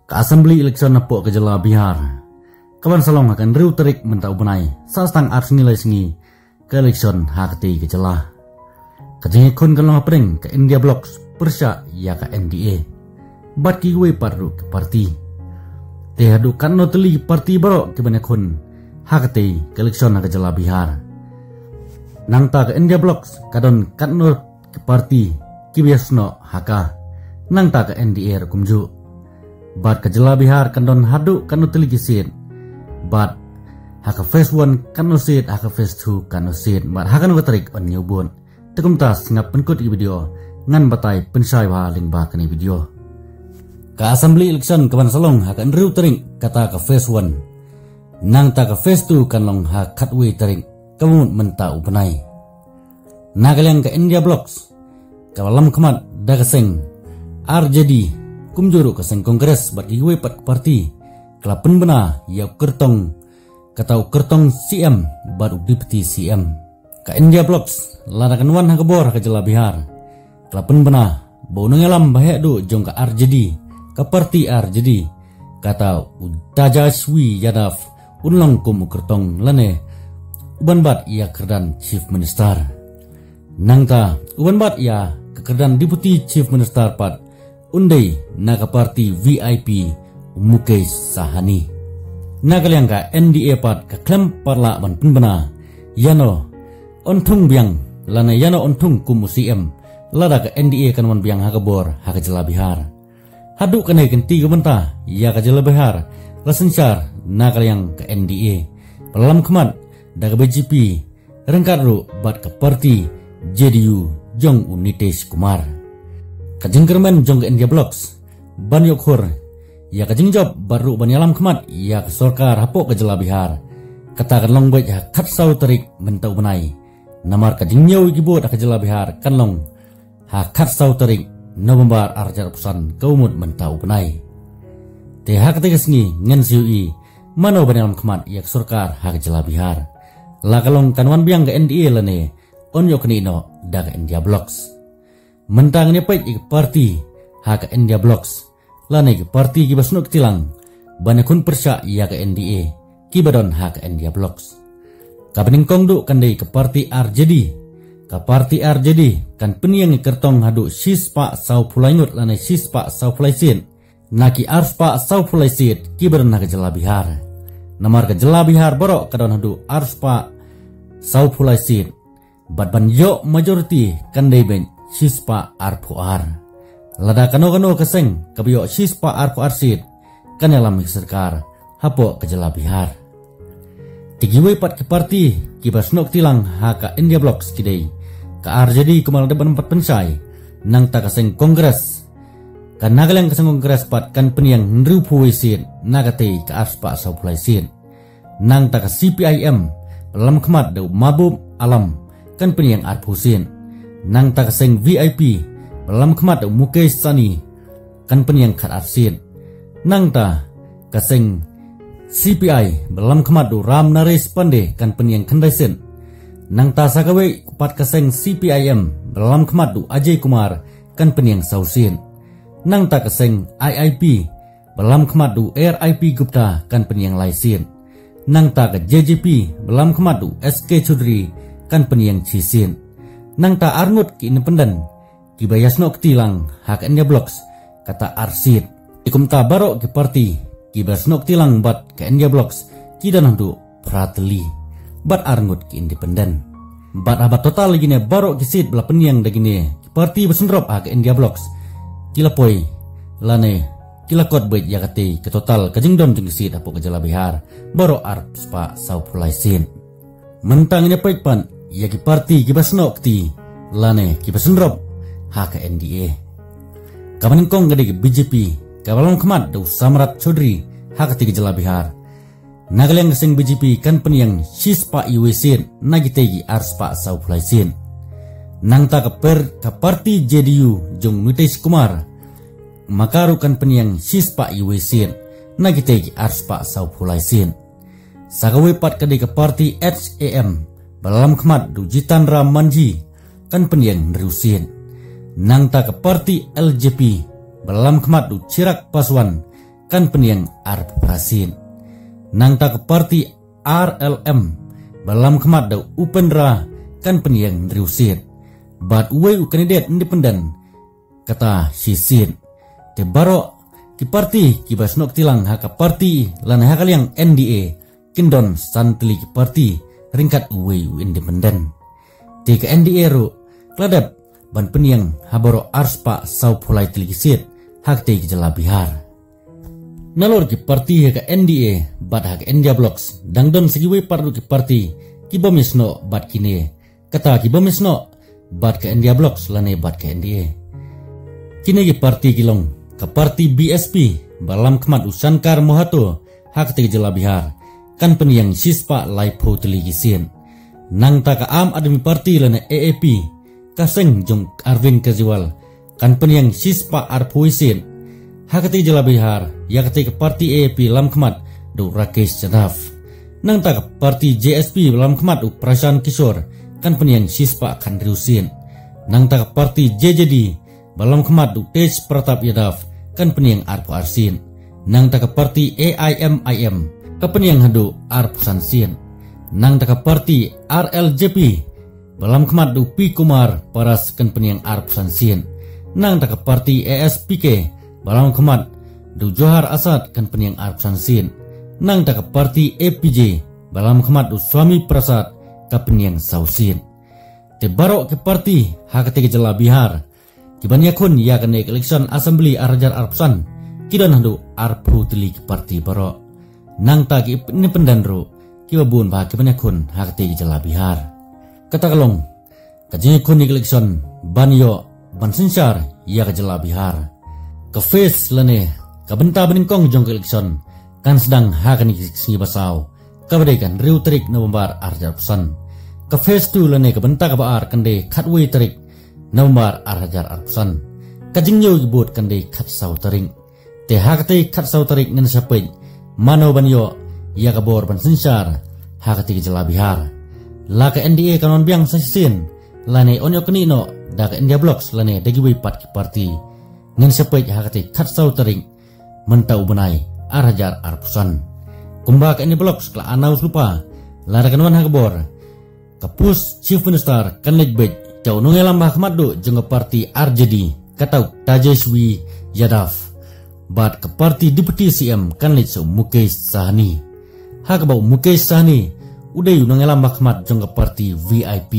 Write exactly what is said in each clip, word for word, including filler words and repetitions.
Ka Assembly election hapoh ka jylla Bihar, ka ban sa long ha ka hynriew tarik mynta u bnai, sa sdang ar sngi lai sngi ka election ha katei ka jylla. Ka jingïakhun ka long hapdeng ka India Bloc pyrshah ïa ka N D A bad kiwei pat ruh ki party. Te haduh katno tylli ki party baroh ki ban ïakhun ha katei ka election ha ka jylla Bihar. Nangta ka India Bloc ka don katno ki party kiba ïasnoh ha ka. Nangta ka N D A ruh kumjuh. Bad ka jylla Bihar kan don haduh katno tylli ki seat. Bad ha ka phase one katno seat, ha ka phase two katno seat. Bad ha kano ka tarik yn ñiew vote. Te kumta sngap pynkut ïa ki video, ngan batai pynshai bha lyngba kane video. Ka Assembly election ka ban sa long ha ka hynriew tarik, kata ka phase one. Nangta ka phase two kan long ha khatwei tarik, kaba mut mynta u bnai. Na ka liang ka India Bloc, kaba lam khmat da ka seng R J D, kumjuh ruh ka seng Congress bad kiwei pat ki party, ka la pynbna ïa u kyrtong, kata u kyrtong C M bad u Deputy C M. Ka India Bloc, lada kan wan ha ka bor ha ka jylla Bihar, ka la pynbna ba u nongïalam ba heh duh jong ka R J D, ka party R J D, kata u Tejashwi Yadav, un long kum u kyrtong lane u ban bat ïa ka kyrdan Chief Minister. Nangta u ban bat ïa ka kyrdan Deputy Chief Minister pat un dei na ka party V I P u Mukesh Sahani. Na ka liang ka N D A pat ka khlem pat lah ban pynbna ïano yn thung biang lane ïano yn thung kum u C M, lada ka N D A kan wan biang ha ka bor ha ka jylla Bihar. Haduh kane ka kynti ka bynta ïa ka jylla Bihar, la synshar na ka liang ka N D A, ba la lam khmat da ka B J P, ryngkat ruh bad ka party J D U jong u Nitish Kumar. Ka jingkyrmen jong ka India Bloc ban ïoh khur ïa ka jingjop bad ruh ban ïalam khmat ïa ka sorkar hapoh ka jylla Bihar, kata kan long beit ha khatsaw tarik mynta u bnai. Namar ka jingñiew ïa ki vote ha ka jylla Bihar kan long ha khatsaw tarik November arhajar arphew san, kaba mut mynta u bnai. Te ha katei ka sngi ngin sa ïohi mano ban ïalam khmat ïa ka sorkar ha ka jylla Bihar. La ka long kan wan biang ka N D A lane yn ïoh knieh noh da ka India Bloc. Mynta ngin ïa peit ïa ki party ha ka India Bloc lane ki party kiba snoh kti lang ban ïakhun pyrshah ïa ka N D A, kiba don ha ka India Bloc. Kaba nyngkong duh kan dei ka party R J D. Ka party R J D kan pynïeng ïa ka kyrtong haduh shispah sawphew lai ngut lane shispah sawphew lai seat na ki arspah sawphew lai seat kiba don ha ka jylla Bihar. Namar ka jylla Bihar baroh ka don haduh arspah sawphew lai seat. Bad ban ïoh majority kan dei beit shispah arphew ar. Lada kano kano ka seng kaba ïoh shispah arphew ar seat, kan ïalam ïa ka sorkar hapoh ka jylla Bihar. Te kiwei pat ki party kiba snoh kti lang ha ka India Bloc ki dei ka R J D, kumba la dep ban pat pynshai. Nangta ka seng Congress, ka na ka liang ka seng Congress pat kan pynïeng hynriewphew wei seat na katei ka arspah sawphew lai seat. Nangta ka C P I M ba la lam khmat da u Mahbub Alam kan pynïeng arphew seat. Nangta ka seng V I P ba la lam khmat da u Mukesh Sahani kan pynïeng khatar seat. Nangta ka seng C P I ba la lam khmat da u Ram Naresh Pandey kan pynïeng khyndai seat. Nangta sa kawei pat ka seng C P I M ba la lam khmat da u Ajay Kumar kan pynïeng saw seat. Nangta ka seng I I P ba la lam khmat da u R I P Gupta kan pynïeng lai seat. Nangta ka J J P ba la lam khmat da u S K Chaudhary kan pynïeng shi seat. Nangta arngut ki independent kiba ïasnoh kti lang ha ka India Bloc, kata ar seat. Te kumta baroh ki party kiba snoh kti lang bad ka India Bloc ki don haduh phra tylli bad arngut ki independent. Bad haba total ïa kine baroh ki seat ba la pynïeng da kine ki party ba synrop ha ka India Bloc, ki la poi lane ki la kot beit ïa katei ka total ka jingdon jong ki seat hapoh ka jylla Bihar, baroh arspah sawphew lai seat. Mynta ngin ïa peit pat ïa ki party kiba snoh kti lane kiba synrop ha ka N D A. Kaba nyngkong ka dei ka B J P, kaba la lam khmat da u Samrat Chaudhary ha katei ka jylla Bihar. Na ka liang ka seng B J P kan pynïeng shispah wei seat na kitei ki arspah sawphew lai seat. Nangta ka per-, ka party J D U jong Nitish Kumar, ma ka ruh kan pynïeng shispah wei seat na kitei ki arspah sawphew lai seat. Sa kawei pat ka dei ka party H A M ba la lam khmat da u Jitan Ram Manjhi kan pynïeng hynriew seat. Nangta ka party L J P ba la lam khmat da u Chirag Paswan kan pynïeng arphew phra seat. Nangta ka parti R L M ba lam khmat da u Upendra kan pynïeng hynriew seat. Bad uwei u kandidet independent kata shi seat. Te baroh ki parti kiba snoh kti lang ha ka parti lane ha ka liang N D A kin don san tylli ki parti ryngkat uwei u independent. Te ka N D A ruh ka la dep ban pynïeng ha baroh arspah sawphew lai tylli ki seat ha katei ka jylla Bihar. Nalor ki parti ha ka N D A bad ha ka India Bloc dang don sa kiwei pat ruh ki parti ki bym ïasnoh bad kine, kata ki bym ïasnoh bad ka India Bloc lane bad ka N D A. Kine ki parti ki long ka parti B S P ba lam khmat u Shankar Mahato ha katei ka jylla Bihar kan pynïeng shispah laiphew tylli ki seat. Nangta ka Aam Aadmi Party lane A A P, ka seng jong Arvind Kejriwal kan pynïeng shispah arphew seat. Ha katei ka jylla Bihar ïa katei ka parti A A P lam khmat da u Rakesh Yadav. Nangta ka parti J S P lam khmat u Prashant Kishore kan pynïeng shispah khathynriew seat. Nangta ka parti J J D ba lam khmat da u Tej Pratap Yadav kan pynïeng arphew ar seat. Nangta ka parti A I M I M ka pynïeng haduh arphew san seat. Nangta ka parti R L J P ba lam khmat da u P Kumar Paras kan pynïeng arphew san seat. Nangta ka parti A S P K ba lam khmat da u Johar Azad kan pynïeng arphew san seat. Nangta ka parti A P J ba lam khmat da u Swami Prasad ka pynïeng saw seat. Te baroh ki parti ha katei ka jylla Bihar kiban ïakhun ïa kane ka election assembly ar hajar arphew san ki don haduh arphew tylli ki parti baroh. Nangta ki independent ruh kiba bun bha kiban ïakhun ha katei ka jylla Bihar. Kata ka long ka jingïakhun ïa ka election ban ïoh ban synshar ïa ka jylla Bihar. Ka phase lane ka bynta banyngkong jong ka election kan sdang ha kane ka sngi ba saw, kaba dei ka hynriew tarik November ar hajar arphew san. Ka phase two lane ka bynta kaba ar kan dei khatwei tarik November ar hajar arphew san. Ka jingñiew ki vote kan dei khatsaw tarik. Te ha katei khatsaw tarik ngin sa peit mano ban ïoh ïa ka bor ban synshar ha katei ka jylla Bihar. La ka N D A kan wan biang sa shisien lane yn ïoh knieh noh da ka India Bloc lane da kiwei pat ki parti. Ngin sa peit ha katei khatsaw tarik mynta u bnai ar hajar arphew san. Kumba ka India Bloc ka la announce lypa, lada kan wan ha ka bor, ka post Chief Minister kan leit beit da u nongïalam ba ha khmat duh jong ka parti R J D, kata u Tejashwi Yadav. Bad ka parti Deputy C M kan leit sa u Mukesh Sahani. Ha kaba u Mukesh Sahani u dei u nongïalam ba ha khmat jong ka parti V I P.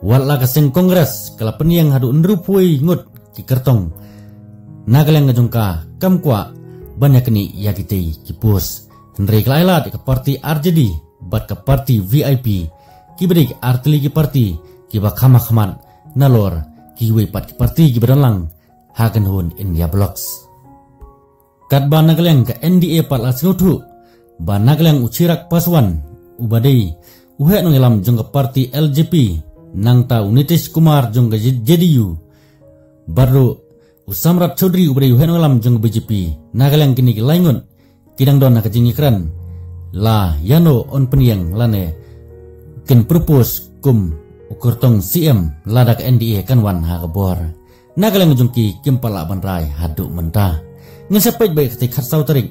Wat la ka seng Congress ka la pynïeng haduh hynriewphew ngut ki kyrtong na ka liang ka jong ka, kam kwah ban ïa knieh ïa kitei ki post. Hynrei ka la ailad ïa ka parti R J D bad ka parti V I P, kiba dei ki artylli ki parti kiba kham ha khmat nalor kiwei pat ki parti kiba don lang ha ka kynhun India Bloc. Katba na ka liang ka N D A pat la sngewthuh ba na ka liang u Chirag Paswan uba dei u heh nongïalam jong ka parti L J P, nangta u Nitish Kumar jong ka J D U, bad ruh u Samrat Chaudhary uba dei u heh nongïalam jong ka B J P, na ka liang kine ki lai ngut ki dang don ha ka jingïakren la ïano yn pynïeng lane kin propose kum u kyrtong C M lada ka N D A kan wan ha ka bor. Na ka liang jong ki kim pat lah ban rai haduh mynta. Ngin sa peit beit katei khatsaw tarik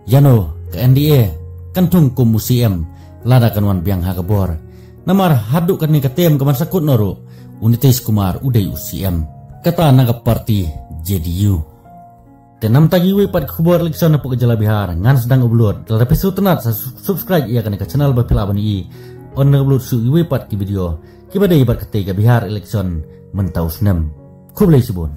ïano ka N D A kan thung kum u C M lada kan wan biang ha ka bor. Namar haduh kane ka term ka ban sa kut noh ruh u Nitish Kumar u dei u C M, kata na ka parti J D U. Te namta kiwei pat ki khubor election hapoh ka jylla Bihar ngan sdang upload. Lada phi sngewtynnat sa subscribe ïa kane ka channel ba phi lah ban ïohi ban upload shuh kiwei pat ki video kiba dei bad katei ka Bihar election mynta u snem. Khublei shibun.